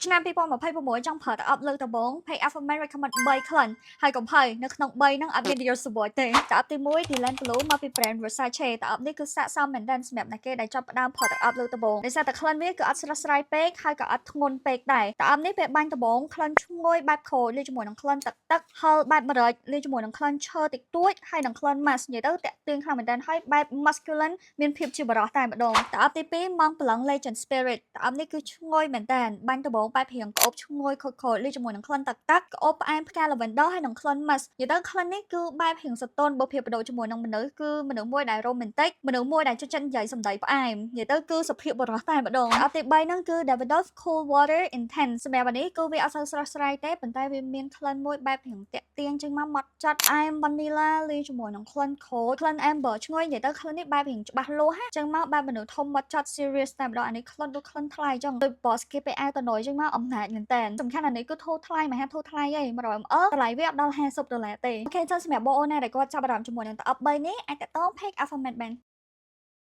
ឆ្នាំ2026ចង់ប្រើទឹកអប់លើកដំបូង Page Alpha Man recommend 3ក្លិនហើយកុំភ័យនៅក្នុង3ហ្នឹងអត់មាន Dior Sauvage ទេ។ទឹកអប់ទី1 Dylan Blue មកពី brand Versace។ ទឹកអប់នេះគឺស័ក្តិសមមែនទែនសម្រាប់អ្នកគេដែលចាប់ផ្ដើមប្រើទឹកអប់លើកដំបូងដោយសារតែក្លិនវាគឺអត់ស្រស់ស្រាយពេកហើយក៏អត់ធ្ងន់ពេកដែរទឹកអប់នេះពេលបាញ់ដំបូងក្លិនឈ្ងុយបែបក្រូចលាយជាមួយនឹងក្លិនទឹកទឹកហឹរបែបម្រេចលាយជាមួយនឹងក្លិនឈើតិចតួចហើយនឹងក្លិន musk និយាយទៅតាក់ទាញខ្លាំងមែនទែនហើយបែប masculine មានភាពជាបរិសតែម្ដងទឹកអប់ទី2 Mont Blanc Legend Spirit។ ទឹកអប់នេះគឺឈ្ងុយមែនទែនបាញ់ដំបូងបែបរាងក្អូបឈ្ងុយខូចៗលាយជាមួយនឹងក្លិនទឹកទឹកក្អូបផ្អែមផ្កា lavender ហើយនឹងក្លិន musk និយាយទៅក្លិននេះគឺបែបរាងសទន់បើប្រៀបប្ដូរជាមួយនឹងមនុស្សគឺមនុស្សមួយដែល romantic មនុស្សមួយដែលចូលចិត្តនិយាយសម្ដីផ្អែមនិយាយទៅគឺសុភាពបរិសតែម្ដងទឹកអប់ទី3ហ្នឹងគឺ Davidoff Cool Water Intense។ សម្រាប់អានេះគឺវាអត់សូវស្រស់ស្រាយទេប៉ុន្តែវាមានក្លិនមួយបែបរាងតាក់ទាញចេញមកម៉ត់ចត់ផ្អែម vanilla លាយជាមួយនឹងក្លិនក្រូចក្លិន amber ឈ្ងុយនិយាយទៅក្លិននេះបែបរាងច្បាស់លាស់ហាចឹងមកបែបមនុស្សធំម៉ត់ចត់ serious តែម្ដងអានេះក្លិនដូចក្លិនថ្លៃចឹងដូច boss គេពេលអាវតណយចឹងមកអំណាចមែនតើសំខាន់អានេះគឺធូរថ្លៃមហាធូរថ្លៃហី 100 ml តម្លៃវាអត់ដល់50ដុល្លារទេ។អូខេចឹងសម្រាប់បងអូនណាដែលគាត់ចាប់អារម្មណ៍ជាមួយនឹងទឹកអប់3នេះអាចតាក់ទង page Alpha Man បាន។